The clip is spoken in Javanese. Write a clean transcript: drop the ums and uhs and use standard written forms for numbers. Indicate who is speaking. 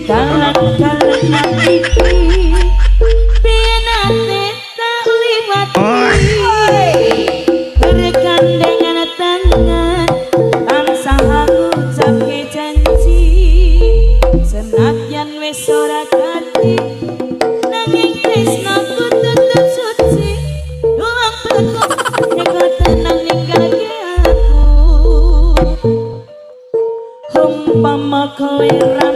Speaker 1: Dalan-dalan iki piye nate tak liwati, bergandengan tangan tansah ngucapke janji, senadyan wis ora dadi nanging tresnaku tetep suci. Luang teko nek tenang ninggalke aku, umpama kowe ra